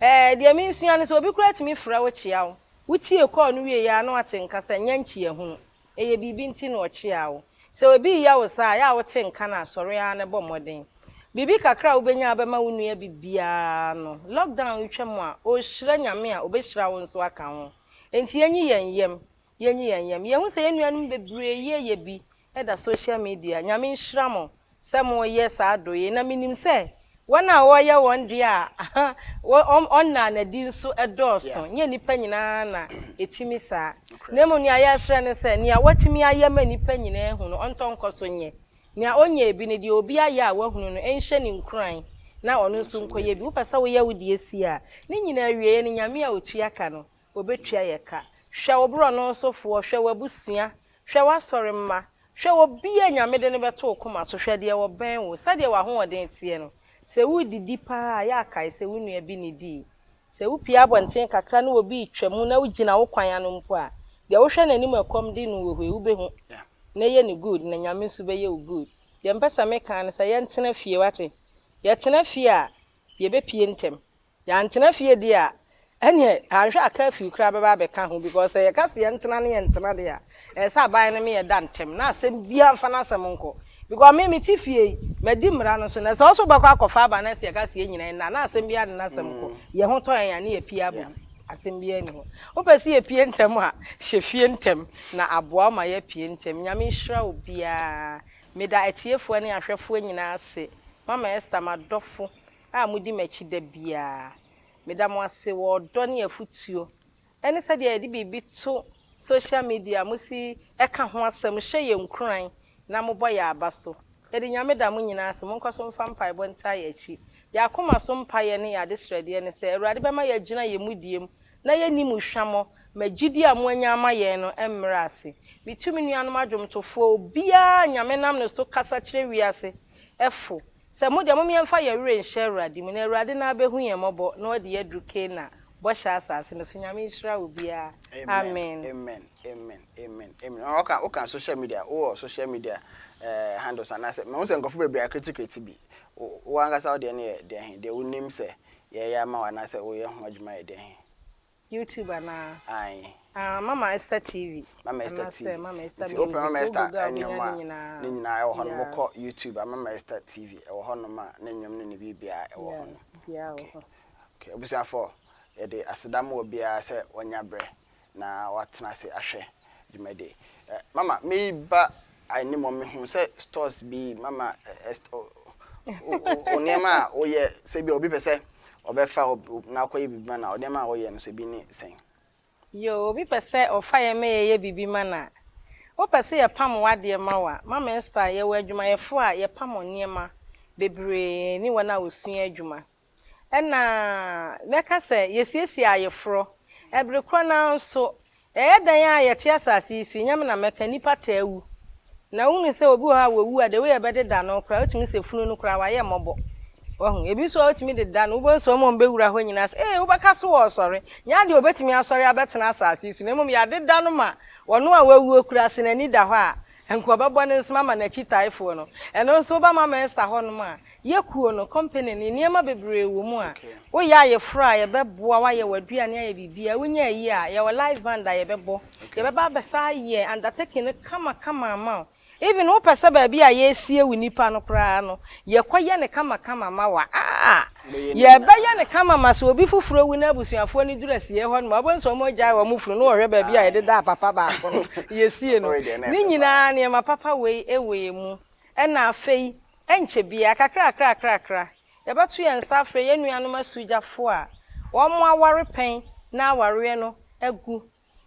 ɛɛ, deɛ mensua ne sɛ obi koraa tumi frɛ wo kyea wo. Wotie kɔɔl no wieeɛ ara na woate nka sɛ nyɛ nkyeahunu. Ɛyɛ biribi nti na ɔkyeaa wo. Sɛ obi reyɛ wo saa a, ɛyɛ a wote nka no a, sɔre ara na bɔ mmɔden. Biribi kakra a wobɛnya a wobɛma wo nua bi biara no, lockdown retwam a, ɔrehyira Nyame a, ɔbɛhyira wo nso aka ho. Enti yɛnyi yɛn yam Yɛnyi yɛn yam. Yɛhu sɛ yɛn nuanom bebree yɛ bi da social media. Nyame nhyira mo sɛ mo yɛ saa adɔeɛ yi. Na menim sɛ. Wɔn a wɔyɛ wɔn deɛ a ɔnnaa no adi nso dɔɔso. Nyɛ nnipa nyinaa na ɛtumi saa. Na mmom nea yɛsrɛ ne sɛ, nea watumi ayɛ ma nnipa nyinaa ahu no, ɔntɔ nkɔ so nyɛ. Nea ɔnyɛɛ bi no, deɛ obi ayɛ a wahunu no, ɛnhyɛ no nkuran na ɔno nso nkɔyɛ bi. Wopɛ sɛ woyɛ wo deɛ sie a, ne nyinaa awieeɛ no, Nyame a ɔtua ka no, ɔbɛtua yɛ ka. Hwɛ wo borɔno sofoɔ, hwɛ w'abusua, hwɛ w'asɔremma, Hwɛ obi a Nyame de no bɛto wo koma so, hwɛ deɛ ɔbɛn wo, sɛdeɛ w'ahoɔden teɛ no. Sɛ woredidi paa a, yɛ a kae sɛ wo nua bi nnidii. Sɛ wopue abɔnten kakra na obi retwa mu na wogyina wo kwan ano mpo a, deɛ wohwɛ n'anim a ɛkɔm de no wɔ hɔ yi, wobɛhu. Na yɛ no good na Nyame nso bɛyɛ wo good. Deɛ mepɛ sɛ meka ara ne sɛ yɛntena fie, woate? Yɛtena fie a, yɛbɛpue ntɛm. Yɛantena fie deɛ a, ɛneɛ anhwɛ a curfew koraa bɛba abɛka ho because sɛ yɛka sɛ yɛntena ne yɛntena deɛ a, ɛyɛ sɛ aban no me yɛda ntɛm na asɛm biara mfa n'asɛm nkɔ. Because me mete fie yi, madi mmara no so na sɛ wo nso wobɛkɔ akɔfa aba na sɛ yɛka sɛ yɛn nyinaa nna na asɛm biara de n'asɛm kɔ, yɛn ho tɔ yɛn a ne yɛpue abom. Asɛm biara nni hɔ. Wopɛ sɛ yɛpue ntɛm a, hyɛ fie ntɛm na aboa wo ma yɛapue ntɛm. Nyame nhyira obiara. Meda atiefoɔ ne ahwɛfoɔ nyinaa ase. Mama Esther, m'adɔfo a modi m'akyi da biara. Meda mo ase wɔ ɔdɔ ne afotuo ne sɛdeɛ yɛde biribi to social media a mosi ka ho asɛm hyɛ yɛn nkuran na mobɔ yɛn aba so. Yɛde Nyame da mo nyinaa ase. Monkɔ so mfa mpaebɔ ntaa yɛn akyi. Yɛn akoma so mpaeɛ ne yɛn adesrɛdeɛ ne sɛ Awurade bɛma yɛagyina yɛn mudie mu na yɛnni mo hwammɔ ma gyidie a moanya ama yɛn no mmrɛ ase. Metu me nuanom adwomtofoɔ, obiara a Nyame nam ne so kasa kyerɛ wiase fo Sɛ mo deɛ, mom yɛmfa yɛn werɛ nhyɛ Awurade mu, na Awurade no ara bɛhu yɛn mmɔbɔ na ɔde yɛn aduru Canaan, bɔhyɛ asase no so. Nyame nhyira obiara. Amen. Amen amen amen amen. Ɔka woka social media wowɔ social media eh, handles anaasɛ mahu sɛ nkurɔfo bebree akretekrete bi. Wo ankasa wo deɛ no yɛ deɛ he? Deɛ wonim sɛ yɛyɛ ama wo anaasɛ woyɛ ho adwuma yɛ deɛ he? YouTube anaa? Ae. Ah, Mama Esther TV. Mama Esther TV. Anaasɛ Mama Esther Nti Music. wopɛ Mama Wo Esther Google a nnwom wobɛnya a, ne nyinaa. ne nyinaa ɛwɔ hɔnom. Yeah. Wokɔ YouTube a, Mama Esther TV ɛwɔ hɔnom a, ne nnwom ne ne biribiara ɛwɔ Yeah, hɔnom. biribiara wɔ Okay. hɔ. Okay, abusuafoɔ, yɛde aseda ma obiara sɛ wanya berɛ na watena ase ahwɛ dwumadie yi. Eh, Mama, meba anim hɔ mehu sɛ stores bi, Mama Esther, wo nneɛma a woyɛ, sɛ bi a obi pɛ sɛ ɔbɛfa na akɔyɛ biribi ma no a, nneɛma a woyɛ no so ebi ne sɛn? Yoo, obi pɛ sɛ ɔfa yɛn ma yɛyɛ biribi ma no a, wopɛ sɛ yɛpam w'adeɛ ma wo a, Mama Esther, yɛwɔ adwumayɛfoɔ a yɛpam nneɛma bebree ne wɔn a wɔsua adwuma. Ɛna mɛka sɛ yɛsiesie ayeforɔ. Ɛbere korɔ no ara nso, ɛyɛ dɛn ara a yɛte asase yi so yi, nyɛ me na mɛka, nnipa taa wu. Na wohunu sɛ obi wɔ hɔ a wawu a, the way ɛbɛdeda no koraa, wotumi hu sɛ funu no koraa wayɛ mmɔbɔ. Wahu? Ebi nso a wotumi deda no, wobɛhu sɛ wɔn a wɔbɛwura hɔ nyinaa sɛ, ee, wobɛka so ɔresɔre. Nyɛ adeɛ a obetumi asɔre abɛtena asase yi so, na mmom yɛadeda no ma ɔno a wawuo koraa, sɛ n'ani da hɔ a, nka ɔbɛbɔ ne nsam ama n'akyitaefoɔ no. Ɛno nso, woba Mama Esther hɔnom a, Yɛ kuo no, company no, nneɛma bebree wɔ mu a, woyɛ ayeforɔ a yɛbɛboa wo ayɛ w'aduane ayɛ biribiara, wonya ayie a, yɛwɔ live band a yɛbɛbɔ, yɛbɛba abɛsa ayɛ undertaking no kama kama ama wo. Even wopɛ sɛ baabi a yɛresie wo nipa no koraa no, yɛkɔyɛ no kama kama ma wo a, ah! Yɛbɛyɛ no kama ma sɛ obi foforɔ wu na abusuafoɔ no duru asieɛ hɔ nom a, wobɛhu sɛ wɔagyae wɔn funu na wɔhwɛ baabi a yɛdedaa papa baako no, yɛsie no. Ne nyinaa nneɛma papa wei wɔ yɛn mu. Ɛna afei, ɛnkyɛ biara, kakrakrakrakra, yɛbɛto yɛn nsa afrɛ yɛn nuanom asugyafo a wɔaware pɛn na awareɛ no agu.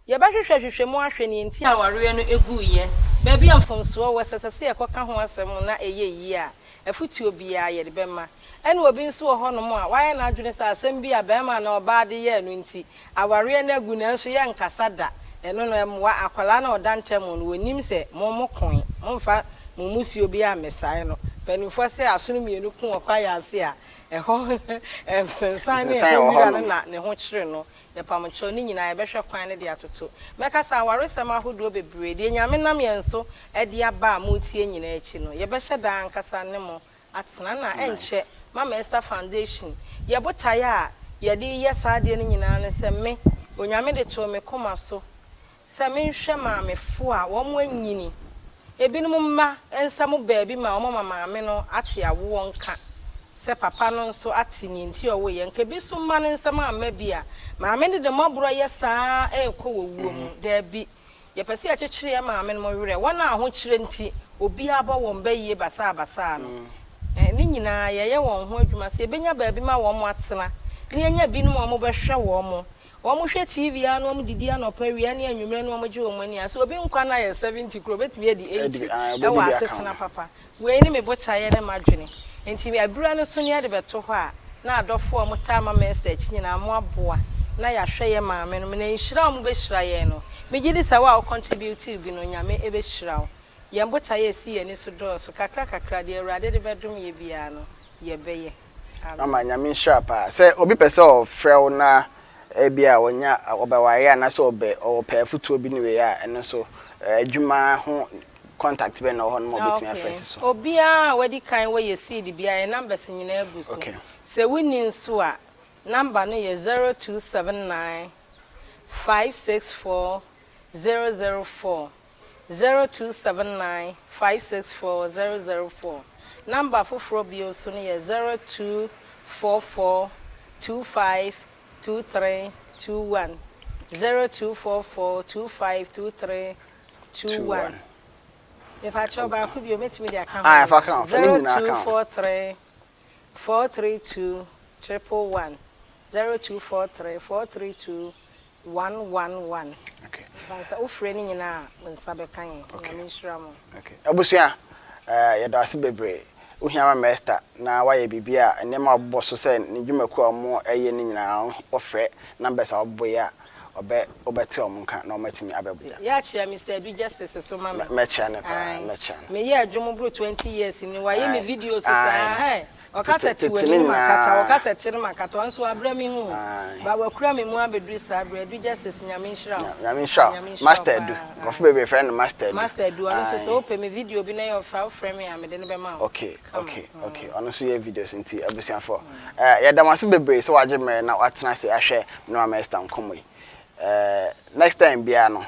Yɛbɛhwehwɛhwehwɛ mu ahwɛ nea enti a awareɛ no guiɛ, baabi a mfomsoɔ wɔ, sɛ ɛsɛ sɛ yɛkɔka ho asɛm na ɛyɛ yie a, afotuo biara yɛde bɛma. Ɛna obi nso wɔ hɔnom a, wayɛ n'adwene sɛ asɛm bi a barima anaa ɔbaa de yɛɛ no nti, awareɛ no agu nanso yɛnkasa da. Ɛno no, ɛmmoa. Akwadaa no a ɔda ntam no, ɔnnim sɛ mo mokoe. Momfa mo mmusuo biara mmesae no. Mpanimfoɔ sɛ asono mmienu ko wɔ kwaeɛ ase a, ɛhɔ nsensan ne Nsensan ɛhɔ wɔ wira no hɔnom. na ne ho kyere no. Yɛpamokyɛw, ne nyinaa yɛbɛhwɛ kwan no de atoto. Mɛka sɛ awaresɛm ahodoɔ bebree, deɛ Nyame nam yɛn so de aba a moretie nyinaa akyi no, yɛbɛhyɛ da ankasa ne mo atena na ɛnkyɛ Mama Esther Foundation. Yɛ botaeɛ a yɛde reyɛ saa adeɛ no nyinaa ne sɛ me, Onyame de too me koma so sɛ menhwɛ maamefoɔ a wɔn anyini, ebinom mma nsa mu baabi ma wɔn ama maame no ate awoɔ nka sɛ papa no nso ate nea nti a ɔwoeɛ nka, ebi nso mma no nsam amma bi a, maame no de mmɔborɔ yɛ saa ara rekɔ wɔ wuo mu. Daabi. Yɛpɛ sɛ yɛkyekyere yɛn maamenom werɛ, wɔn a ahokyerɛ nti obiara bɔ wɔn bayie basaabasaa no. Ne nyinaa yɛyɛ wɔn ho adwuma sɛ yɛbɛnya baabi ma wɔn atena na yɛanya binom a wɔbɛhwɛ wɔn. Wɔhwɛ TV ara na wɔdidi anɔpa, awia ne anwummerɛ na wɔgye wɔn ani a, sɛ obi nkwa no ayɛ 70 koraa a, ɔbɛtumi adi 80 wɔ asetena papa. Wei ne me botaeɛ ne m'adwene. Enti abura no so ne yɛde bɛto hɔ a, na adɔfoɔ a wɔtaa ma Mester akyi nyinaa moaboa na yɛahwɛ yɛn maame nom na nhyira a wɔbɛhyira yɛn no, megye di sɛ wo a wo contribute bi no, Nyame bɛhyira wo. Yɛn botaeɛ a ɛsi yɛn ani so dɔɔso, kakra kakra, deɛ Awurade de bɛdom yɛ biara no, yɛbɛyɛ. Amen. Mama Nyame nhyira paa. Sɛ obi pɛ sɛ ɔfrɛ wo na ebia ɔnya ɔbɛware anaasɛ ɔbɛ ɔpɛ afutuo bi ne wei a ɛno nso adwuma ho contact bɛn na ɛwɔ hɔ nom a ɔbɛtumi afrɛ Okay. asi so? Obiara a wadi kan wɔ yɛ seed biara yɛn numbers nyinaa gu so. Okay. Sɛ wonni nso a, number no yɛ 0279 564 004. 0279 564 004. Number foforɔ bio nso no yɛ 0244 25 2321. 0244 25 2321. Mepakyɛw baako bio mɛtumi de aka ho Ah, fa ka ho, fa ne nyinaa ka ho. 0243 432 111. 0243 432 111. Okay. Sɛ wofrɛ no nyinaa a, wo nsa bɛka yɛn. Nyame nhyira mo. Okay. Abusua, eh, yɛda ase bebree. Wohia Mama Esther na wayɛ biribi a nneɛma a ɔbobɔ so sɛ ne dwumakuo a wɔyɛ no nyinaa wɔfrɛ numbers a wɔbobɔ yi a ɔbɛ wobɛte wɔn nka na wɔatumi abɛboa. Yɛ akyea Mister Adu Justice so ma me. Mɛkyea no paa, Ae. mɛkyea no. Meyɛ adwom boro 20 years ni, wayɛ me Ae, videos ae. saa, hɛ. Ɔka sɛ Tete te tete w'ani ne no makata, nyinaa. ɔka sɛ te no makata, ɔno nso wabrɛ me hu. Ae. But wakura me mu abɛduru saa berɛ, Adu Justice Nyame nhyira wo. Nyame nhyira wo. Nyame nhyira wo Master Adu, paa. nkurɔfo bebree frɛ no Master Adu. Master Adu, ɔno nso sɛ Ae. wopɛ me video bi na ɛyɛ ɔfɛ a, wofrɛ me a mede no bɛma wo. Okay, Kama. okay, okay. Ɔno nso yɛ videos nti abusuafoɔ. Eh, yɛda mo ase bebree sɛ wagye mmerɛ na watena ase ahwɛ me ne Mama Esther nkɔmmɔ yi. Eh, next time biara no,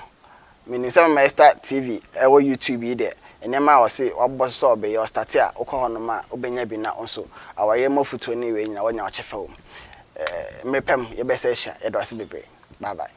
menim sɛ Mama Esther TV ɛwɔ YouTube yi deɛ, nneɛma a ɔse wabɔ so sɛ ɔbɛyɛ, ɔstate a, wokɔ hɔnom a, wobɛnya bi na wo nso awareɛ mu afutuo ne wei nyinaa woanya wo kyɛfa wɔ mu. Eh, mmerɛ pa mu, yɛbɛsa ahyia. Yɛda wo ase bebree. Bye bye.